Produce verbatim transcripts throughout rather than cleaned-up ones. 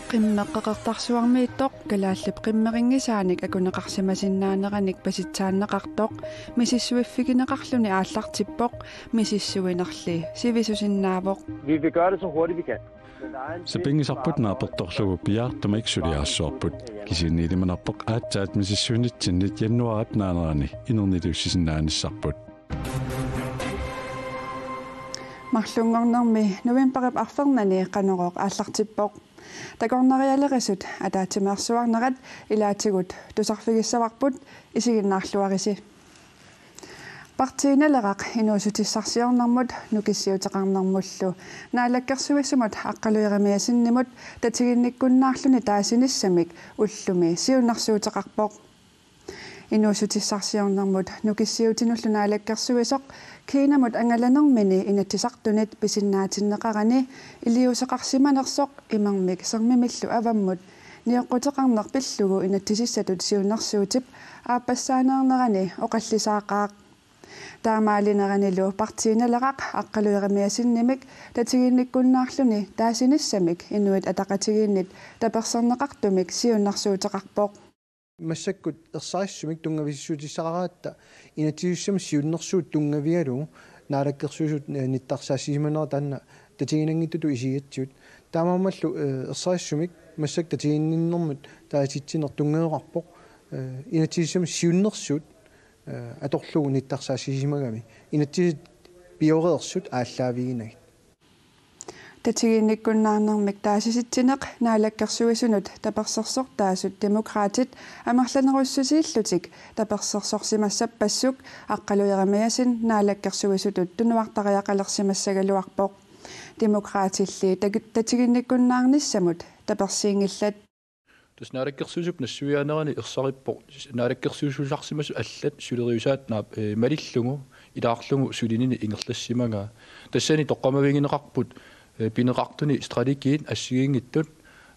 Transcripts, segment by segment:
Qimmeq Qeqertarsuarmiittoq Kalaallip qimmerinngisaanik akuneqarsimasinnaaneranik pasitsaanneqartoq misissuiffigineqarluni aallartippoq, misissuinerli sivisusinnaavoq. Vi vil gøre det så hurtigt, vi kan. Sapinngisarput naapertorlugu piaartumik suliaassuarput. Kisianni ilimanarpoq aatsaat misissuinitsinnit januaarip naanerani inerniliussisinnaanissarput. Marlunngornermi novembarip arfernani Qanorooq aallartippoq. Takornarialerisut ataatsimeersuarnerat ilaatigut tusarfigissavarput, isiginnaarluarisi. Partii Naleraq inuussutissarsiornermut nukissiuteqarnermullu naalakkersuisumut Aqqalu Jeremiassenimut tatiginnikkunnaarluni taasinissamik ullumi siunnersuuteqarpoq. Inuussutissarsiornermut nukissiutinullu naalakkersuisoq Kinamut angalanermini Inatsisartunit pisinnaatinneqarani iliuuseqarsimanersoq imermik sermimillu avammut nioqquteqarneq pillugu inatsisissatut siunnersuutip aappassaaneernerani oqallisaaqaaq. Taamaalineranilu Partii Naleraq Aqqalu Jeremiassenimik tatiginnikkunnaarluni taasinissamik Inuit Ataqatigiinnit taperserneqartumik siunnersuuteqarpoq. Massakkut ersarissumik tunngavissuutissaqaratta inatsisissamut siunnersuut tunngavigalugu Naalakkersuisut, eh, nittarsaassisimanera taanna tatiginanngitsutut isigatsigu. Taamaammallu, eh, ersarissumik massakkut tatiginninnermut taasitsineq tunngaveqarpoq, eh, inatsisissamut siunnersuut, eh, atorlugu nittarsaassisimagami. Inatsisit pioreersut aallaaviginagit. Tatiginnikkunnaarnermik taasisitsineq naalakkersuisunut tapersersortaasut Demokraatit amerlanerussusiillutik tapersersorsimassappassuk Aqqalu Jeremiassen naalakkersuisutut tunuartariaqalersimassagaluarpoq. Demokraatilli tak-, tatiginnikkunnaarnissamut tapersiinngillat. Tassa naalakkersuisup nassuiaanerani ersarippoq naalakkersuisussaarsimasut allat suleriusaat naap-, eh, malillugu, ilaarlugu sulinini ingerlassimagaa. Tassani toqqammavigineqarput, eh, pineqartuni strategiit assigiinngitsut,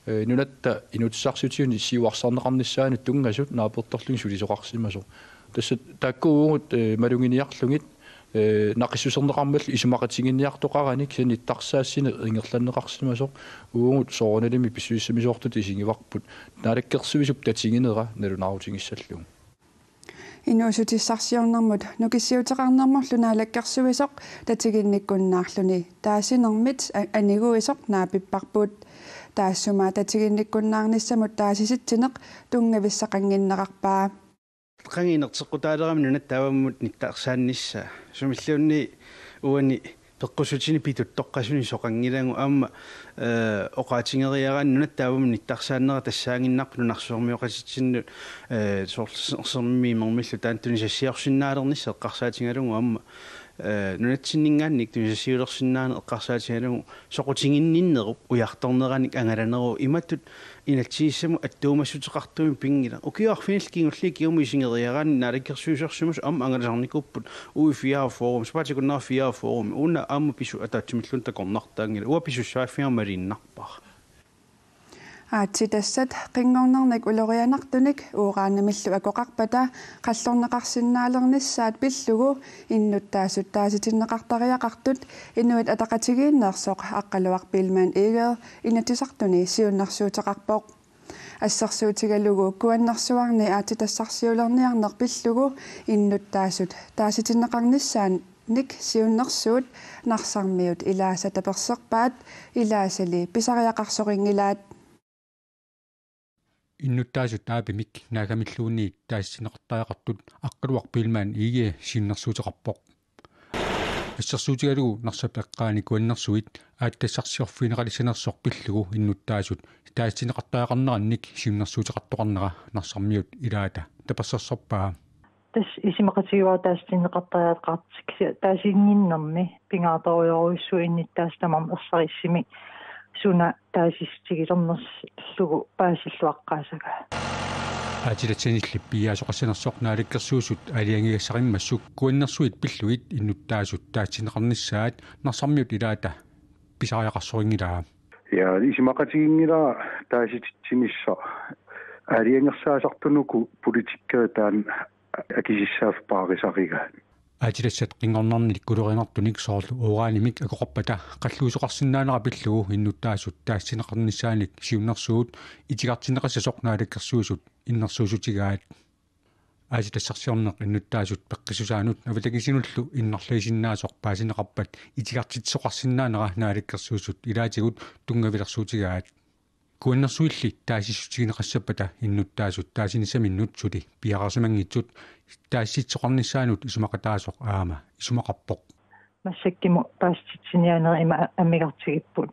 eh, nunatta inuussutissarsiutigut siuarsarneqarnissaanut tunngasut naapertorlugit sulisoqarsimasoq. Tassa taakku uagut, eh, maluginiarlugit, eh, naqissuserneqarmallu isumaqatiginninniartoqaraanni kisianni nittarsaassineq ingerlanneqarsimasoq uagut soorunalimi pissusissamisoortutut isigivarput naalakkersuisup tatiginera nalunaarutigissalluni. Inuussutissarsiornermut nukissiuteqarnermullu naalakkersuisoq tatiginnikkunnaarluni taasinermit a-, aniguisoq naapipparput. Taassuma tatiginnikkunnaarnissamut taasisitsineq tunngavissaqannginnerarpaa. Qangi inerteqqutaalerami nunatta avammut nittarsaanissaa. Sumilluunniit uani peqqussutini pituttoqqasuni soqanngilagut aamma, eh, oqaatigeriaraanni nunatta avammut nittarsaanera tassaaginnarpoq nunarsuarmioqatitsinnut, eh, soorlu s-, sermimmi imermillu taanna tunisassiorsinnaalernissaq eqqarsaatigalugu aamma, eh, nunatsinninngaanniit tunisassiulersinnaaneq eqqarsaatigalugu soqutiginninnerup ujartorneranik angalaneruvoq imatut inatsisissamut attuumassuteqartumik pinngilaq. Ukiut arfinillit kingulliit kingumut isigeriaraanni naalakkersuisorsimasut aamma angalasarnikuupput uagut fireogfyrremi, sapaatip akunnera fireogfyrremi. Una aamma pisut ataatsimilluunniit takornartaanngilaq. Uanga pisussaaffiga maliinnarpara. Aatsitassat qinngornernik ulorianartunik uranimillu akoqarpata qallorneqarsinnaalernissaat pillugu innuttaasut taasitinneqartariaqartut Inuit Ataqatigiinneersoq Aqqaluaq Biilmann Egede Inatsisartuni siunnersuuteqarpoq. Assersuutigalugu Kuannersuarni aatsitassarsiulerniarneq pillugu innuttaasut taasitinneqarnissaannik siunnersuut Narsarmiut ilaasa taperserpaat, ilaasali pisariaqarsorinngillat. Innuttaasut aapimik Naagamilluunniit taasitinneqartariaqartut Aqqaluaq Biilmann Egede siunnersuuteqarpoq. Assersuutigalugu Narsap eqqaani Kuannersuit aatsitassarsiorfigineqalissanersoq pillugu innuttaasut taasitinneqartariaqarnerannik siunnersuuteqartoqarnera Narsarmiut ilaata tapersersorpaa. Tassa isumaqatigiiaat taasitinneqartariaqartut kisianni taasinnginnermi pingaartorujorujussuuvoq innuttaasut tamarmik ersarissumik suna taasissutigilernerlugu paasilluaqqaassagaat. Aatsitassanilli piiaasoqassanersoq naalakkersuisut aalajangigassarimmassuk Kuannersuit pillugit innuttaasut taasitinneqarnissaat Narsarmiut ilaata pisariaqarsorinngilaa. Ja, isumaqatiginngilara taasititsinissaq aalajangersaasartunuku politikkerit taanna akisussaaffik paarisarigaat. Aatitassat qinngornarnik kulorianartunik soorlu uranimik akoqarpata qalluusoqarsinnaanera pillugu innuttaasut taasitinneqarnissaannik siunnersuut itigartinneqassasoq Naalakkersuisut innersuussutigaat. Aatitassarsiorneq innuttaasut peqqissusaannut avatangiisinullu innarliisinnaasoq paasineqarpat itigartitsisoqarsinnaanera Naalakkersuisut ilaatigut tunngavilersuutigaat. Kuannersuilli taasissutigineqassappata innuttaasut taasinissaminnut suli piareersimanngitsut taasisitsoqarnissaanut isumaqataasoq aamma isumaqarpoq. Massakkut paasititsiniaanerit ima amigartigipput.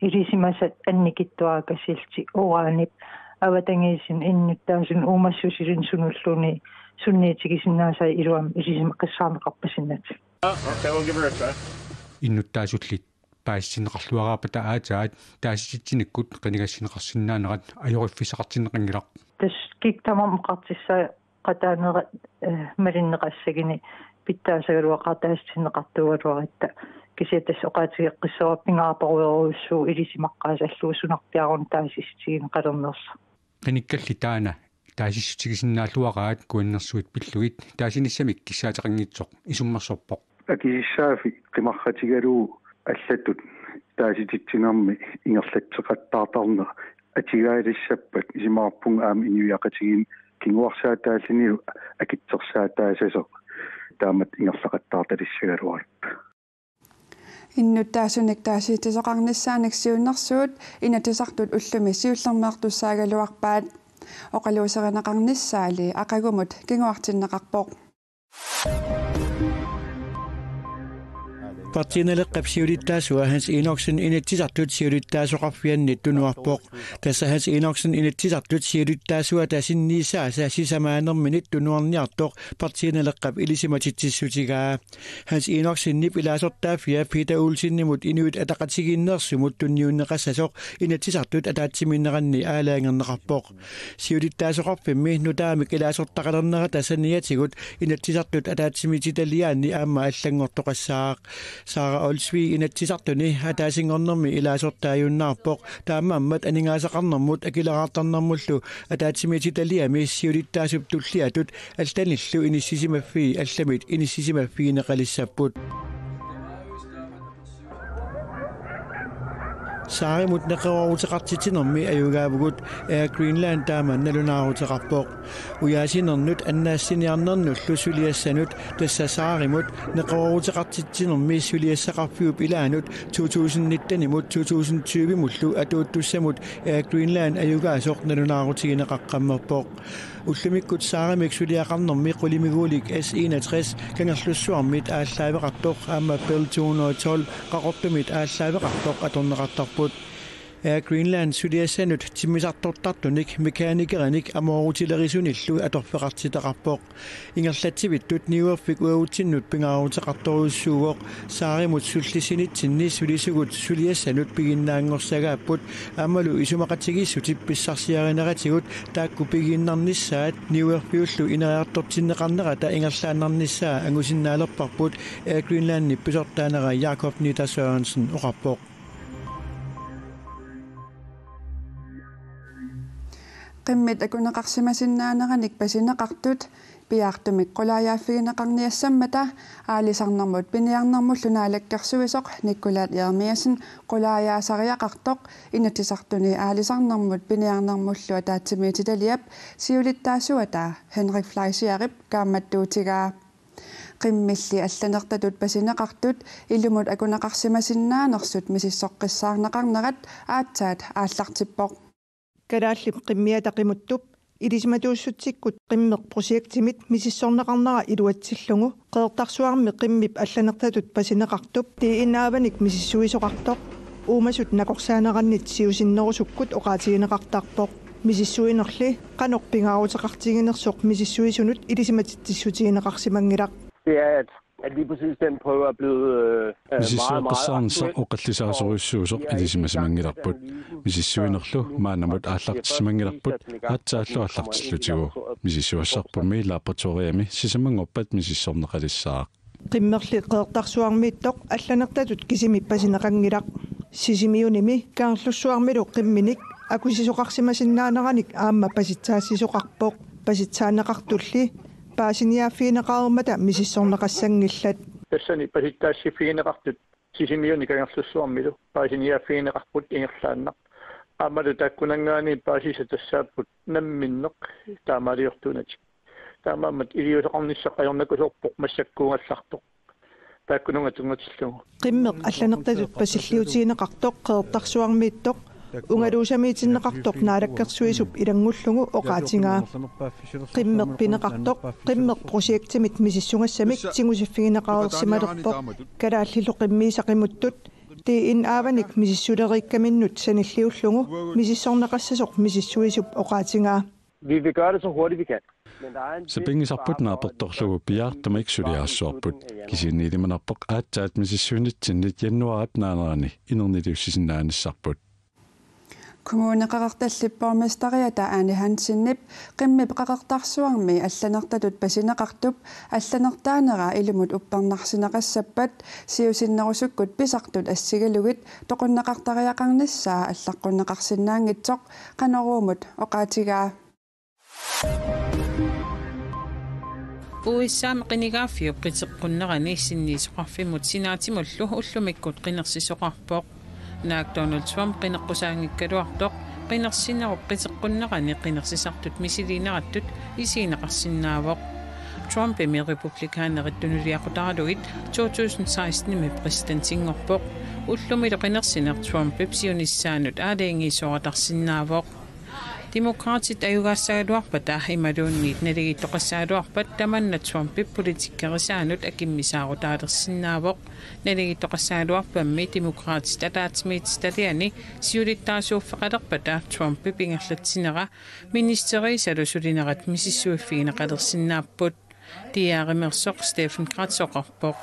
Ilisimasat annikitsuarakkit uranip avatangiisinut innuttaasunut uumassusillutik sunulluunniit sunniitigisinnaasaat iluamik ilisimaqqissaarneqarpasinnatik. Okay, we'll give her a try. Innuttaasulli paasitinneqarluaraarpata aatsaat taasititsinikkut qinigassinneqarsinnaanerat ajoriffissaqartinneqanngilaq. Tassa kikkut tamarmik oqartussaaqataanerat, eh, malinneqassaguni pitsaasagaluaqaaq taasitinneqartuugaluaratta. Kisianni tassa oqaatigeqqissaarpara pingaartorujussuuvoq ilisimaqqaasallugu sunarpiaruna taasissutigineqalernersoq. Qinikkalli taanna taasissutigisinnaalluaraat kuannersuit pillugit taasinissamik kissaateqanngitsoq isummersorpoq. Akisussaaffik qimarratigalugu allatut taasititsinermi ingerlatseqattaartarneq atugaalissappat isumaqarpunga aamma inuiaqatigiinni kinguarsaataallunilu akitsorsaataassasoq taamatut ingerlaqattaartalissagaluarpoq. Innuttaasunik taasititsisoqarnissaannik siunnersuut Inatsisartut ullumi siullermeertussaagaluarpaat. Oqaluuserineqarnissaali aqagumut kinguartinneqarpoq. Partii Naleqqap siulittaasua Hans Enoksen Inatsisartut siulittaasoqarfiannit tunuarpoq. Tassa Hans Enoksen Inatsisartut siulittaasuata sinniisaasa sisamaanerminit tunuarniartoq Partii Naleqqap ilisimatitsissutigaa. Hans Enoksenip ilaasortaaffia Peter Olsenimut Inuit Ataqatigiinneersumut tunniunneqassasoq Inatsisartut ataatsimiinneranni aalajangerneqarpoq. Siulittaasoqarfimmi nutaamik ilaasortaqalernerata saniatigut Inatsisartut ataatsimiititaliaanni aamma allanngortoqassaaq. Sara Olsvig Inatsisartuni ataasinngornermi ilaasortaajunnaarpoq, taamaammat aningaasaqarnermut akileraartarnermullu ataatsimiititaliami siulittaasup tulliatut allanillu inissisimaffii allamit inissisimaffigineqalissapput. Saarimut neqerooruteqartitsinermi ajugaavugut, Air Greenland taama nalunaaruteqarpoq. Ujaasinernut annaassiniarnernullu suliassanut, tassa Saarimut neqerooruteqartitsinermi suliassaqarfiup ilaanut to tusind nittenimut to tusind tyvemullu atuuttussamut Air Greenland ajugaasoq nalunaarutigineqaqqammerpoq. Ullumikkut Saarimik suliaqarnermi qulimiguulik S enogtres Kangerlussuarmit aallaaveqartoq aamma Bell to hundrede og tolv Qaqortumit aallaaveqartoq atorneqartarput. Air Greenland suliassanut timmisartortartunik mekanikerinik amoorutilerusunillu atorfeqartitaqarpoq. Ingerlatsivittut niuerfik uagutsinnut pingaaruteqartorujussuuvoq. Saarimut sullissinitsinni sulisugut suliassanut piginnaanngorsagaapput, aammalu isumaqatigiissutip pissarsiarineratigut taakku pigiinnarnissaat niuerfiullu ineriartortinneqarnerata ingerlaannarnissaa angusinnaalerparput, Air Greenlandip pisortaanera Jakob Nitter Sørensen oqarpoq. Qimmit akuneqarsimasinnaaneranik pasineqartut piaartumik qulaajaaffigineqarniassammata aalisarnermut piniarnermullu naalakkersuisoq Nikolaj Jeremiassen qulaajaasariaqartoq Inatsisartuni aalisarnermut piniarnermullu ataatsimiititaliap siulittaasuata Henrik Fleischerip kaammattuutigaa. Qimmilli allanertatut pasineqartut ilumut akuneqarsimasinnaanersut misissoqqissaarneqarnerat aatsaat aallartippoq. Kalaallip qimmiata qimuttup ilisimatuussutsikkut qimmeq projektimit misissorneqarnera iluatsillugu Qeqertarsuarmi qimmip allanertatut pasineqartup D N A-vanik misissuisoqartoq uumasut nakorsaanerannit siusinnerusukkut oqaatigineqartarpoq. Misissuinerli qanoq pingaaruteqartiginersoq misissuisunut ilisimatitsissutigineqarsimanngilaq. Det er, at, at lige præcis den prøve er blevet, øh, øh, meget, meget aktuel. Misissueqqissaarnissaq oqallisaasorujussuusoq ilisimasimanngilarput. Misissuinerlu maannamut aallartissimanngilarput, aatsaallu aallartillutigu. Misissuassarpummi laboratoriami sisamanngorpat misissorneqalissaaq. Qimmerli Qeqertarsuarmiittoq allanertatut kisimi pasineqanngilaq. Sisimiunimi Kangerlussuarmilu qimminik akusisoqarsimasinnaaneranik aamma pasitsaassisoqarpoq. Pasitsaanneqartulli paasiniaaffigineqareermata misissorneqassanngillat. Tassani pasittaassiffigineqartut Sisimiuni Kangerlussuarmilu paasiniaaffigineqarput ingerlaannaq. Aammalu taakkunanngaanniit paasisat tassaapput namminneq taamaaliortuunatik. Taamaammat iliuuseqarnissaq ajornakusoorpoq massakkuugallartoq. Taakkununnga tunngatillugu. Qimmeq allanertatut pasilliutigineqartoq Qeqertarsuarmiittoq ungaluusamiitinneqartoq Naalakkersuisup ilanngullugu oqaatigaa. Qimmeq pineqartoq, qimmeq projektimit misissugassamik tigusiffigineqareersimalerpoq. Kalaallilu qimmiisa qimuttut D N A-vanik misissuleriikkaminnut sanilliullugu misissorneqassasoq misissuisup oqaatigaa. Vi vil gøre det så hurtigt, vi kan. Men der er en vis... Sapinngisarput naapertorlugu piaartumik suliaassuarput. Kisianni ilimanarpoq aatsaat misissuinitsinnit januaarip naanerani inerniliussisinnaanissarput. Kommune Qeqertallip borgmesteriata Ane Hansenip qimmip Qeqertarsuarmi allanertatut pasineqartup allanertaanera ilumut uppernarsineqassappat siusinnerusukkut pisartut assigalugit toqunneqartariaqarnissaa allaqqunneqarsinnaanngitsoq Qanoruumut oqaatigaa. U S A-mi qinigaaffiup qiteqqunnerani sinniisoqarfimmut senaatimullu ullumikkut qinersisoqarpoq. Naak Donald Trump qineqqusaanngikkaluartoq qinersinerup qiteqqunnerani qinersisartut misiliinerattut isigineqarsinnaavoq. Trumpimi republikanerit tunuliaqutaralugit to tusind sekstenimi præsidentinngorpoq. Ullumilu qinersineq Trumpip siunissaanut aalajangiisooratarsinnaavoq. Demokraatit ajugaassagaluarpata imaluunniit naligiittoqassagaluarpat tamanna Trumpip politikkerisaanut akimmisaarutaalersinnaavoq. Naligiittoqassagaluarpammi Demokraatit ataatsimiititaliani siulittaasuuffeqalerpata Trumpip ingerlatsinera ministeriisalu sulinerat misissuiffigineqalersinnaapput. D R-imeersoq Stephen Kratz oqarpoq.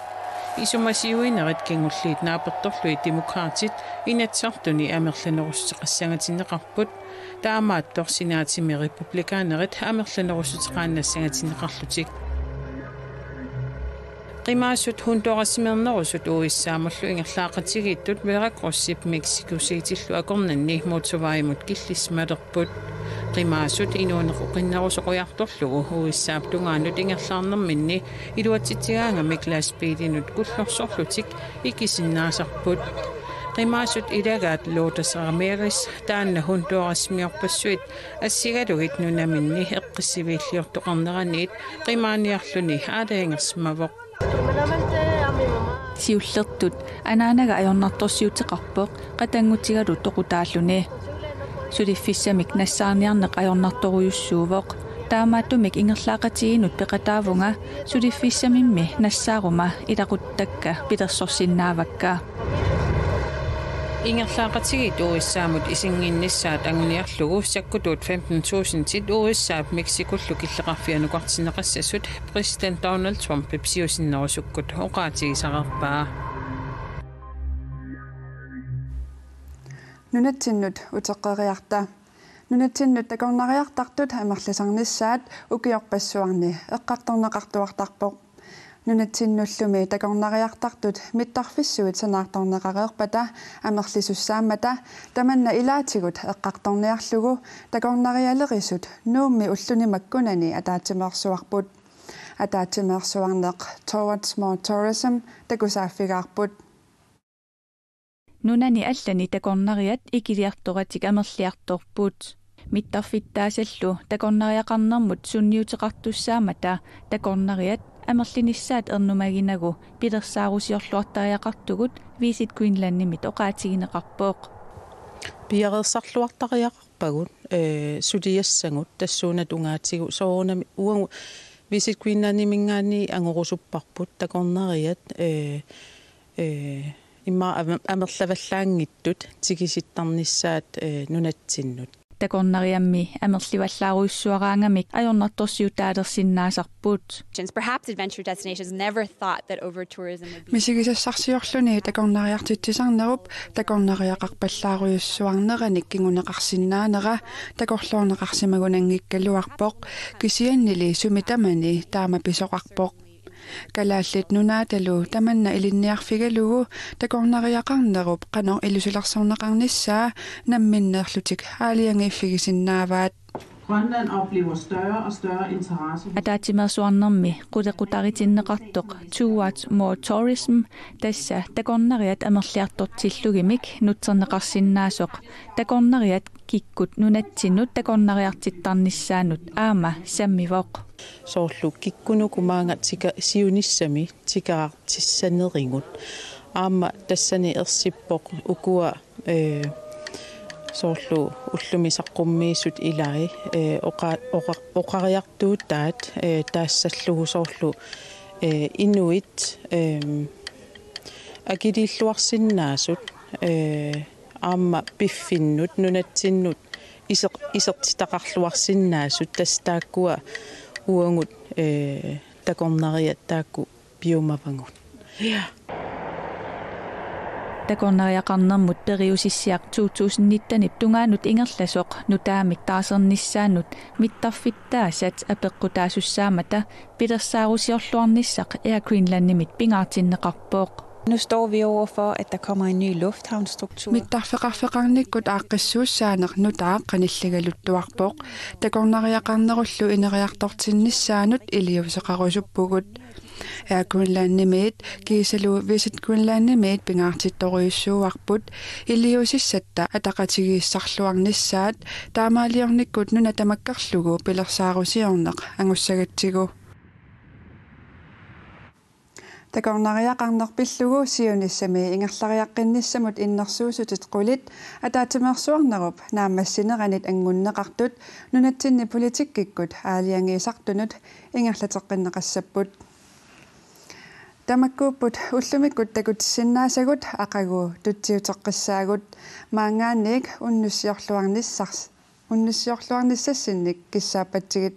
Isumasiuinerit kingulliit naapertorlugit Demokraatit Inatsisartuni amerlanerussuteqassangatinneqarput. Taamaattoq senaatimi republikanerit amerlanerussuteqaannassangatinneqarlutik. Qimaasut Hondurasimiinnerusut U S A-mullu ingerlaaqatigiittut Veracruzip Mexico Cityllu akornanni motorvejimut killissimalerput. Qimaasut inuuneq oqinnerusoq ujartorlugu U S A-p tungaanut ingerlaarnerminni iluatsitsigaangamik lastbiilinut kullorsorlutik ikisinnaasarput. Qimaasut ilagaat Lourdes Ramirez taanna Hondurasimiorpassuit assigalugit nunaminni eqqissiviilliortoqarneraniit qimaaniarluni aalajangersimavoq. Siullertut anaanaga ajornartorsiuteqarpoq qatanngutigalu toqutaalluni. Suliffissamik nassaarniarneq ajornartorujussuuvoq. Taamaattumik ingerlaaqatigiinnut peqataavunga suliffissamimmi nassaaruma ilaquttakka pilersorsinnaavakka. Ingerlaaqatigiit U S A-mut isinnginnissaat anguniarlugu sakkutuut femten tusindit U S A-p Mexicollu killeqarfianukartinneqassasut præsident Donald Trumpip siusinnerusukkut oqaatigisareerpaa. Nunatsinnut uteqqeriarta. Nunatsinnut takornariartartut amerlisarnissaat ukiorpassuarni eqqartorneqartuartarpoq. Nunatsinnullumi takornariartartut mittarfissuit sanaartorneqareerpata amerlisussaammata tamanna ilaatigut eqqartorniarlugu takornarialerisut Nuummi ulluni makkunani ataatsimeersuarput. Ataatsimeersuarneq Towards More Tourism takusaaffigaarput. Nunani allani takornariat ikiliartoratik amerliartorput. Mittarfittaasallu takornariaqarnermut sunniuteqartussaammata takornariat amerlinissaat ernumaginagu pilersaarusiorluartariaqartugut Visit Greenlandimit oqaatigineqarpoq. Piareersarluartariaqarpagut, ee, suliassagut tassuuna tungaatigut soorunami uagut Visit Greenlandiminngaanniit angorusupparput takornariat, ee, ee, immaqa amer-, amerlavallaanngitsut tigusittarnissaat, ee, nunatsinnut. Takornariammi amerlivallaarujussuaraangamik ajornartorsiutaalersinnaasaarput. Perhaps adventure destinations never thought that over tourism would be... Misigisassarsiorluni takornariartitsisarnerup takornariaqarpallaarujussuarneranik kinguneqarsinnaanera takorloorneqarsimagunanngikkaluarpoq, kisiannili sumi tamani taama pisoqarpoq. Kalaallit Nunaatalu tamanna ilinniarfigalugu takornariaqarnerup qanoq ilusilersorneqarnissaa namminneerlutik aalajangiiffigisinnaavaat. Grønland oplever større og større interesse. Ataatsimeersuarnermi qulequtaritinneqartoq Towards More Tourism, tassa takornariat amerliartortillugimik nutserneqarsinnaasoq, takornariat kikkut nunatsinnut takornariartittarnissaannut aamma sammivoq. Soorlu kikkunuku maanga tika-, siunissami tikeraartissanerigut. Aamma tassani ersippoq ukua, eh, soorlu ullumi saqqummiisut ilai, eh, oqa-, oqa-, oqariartuutaat, eh, taassallugu soorlu, eh, inuit, eh, akiliilluarsinnaasut, eh, aamma piffinnut nunatsinnut iseq-, isertitaqarluarsinnaasut, tassa taakkua uagut, eh, takornariat taakku piumavagut. Ja. Takornariaqarnermut periusissiaq to tusind nittenip tungaanut ingerlasoq nutaamik taarsernissaannut mittarfittaasat apeqqutaasussaammata pilersaarusiorluarnissaq Air Greenlandimit pingaartinneqarpoq. Nu står vi over for, at der kommer en ny lufthavnsstruktur. Mittarfeqarfeqarnikkut aaqqissuussaaneq nutaaq qanilligaluttuarpoq. Takornariaqarnerullu ineriartortinnissaanut iliuuseqarusuppugut. Air Greenlandimiit kiisalu Visit Greenlandimiit pingaartittorujussuuarput iliuusissatta ataqatigiissarluarnissaat, taamaaliornikkut nuna tamakkerlugu pilersaarusiorneq angussagatsigu. Takornariaqarneq pillugu siunissami ingerlariaqqinnissamut innersuussutit qulit ataatsimeersuarnerup naammassineranit anngunneqartut nunatsinni politikkikkut aalajangiisartunut ingerlateqqinneqassapput. Tamakkuupput ullumikkut takutissinnaasagut aqagu tutsiuteqqissaagut, maanngaanniit unnussiorluarnissars-, unnussiorluarnissassinnik kissaappatsigit.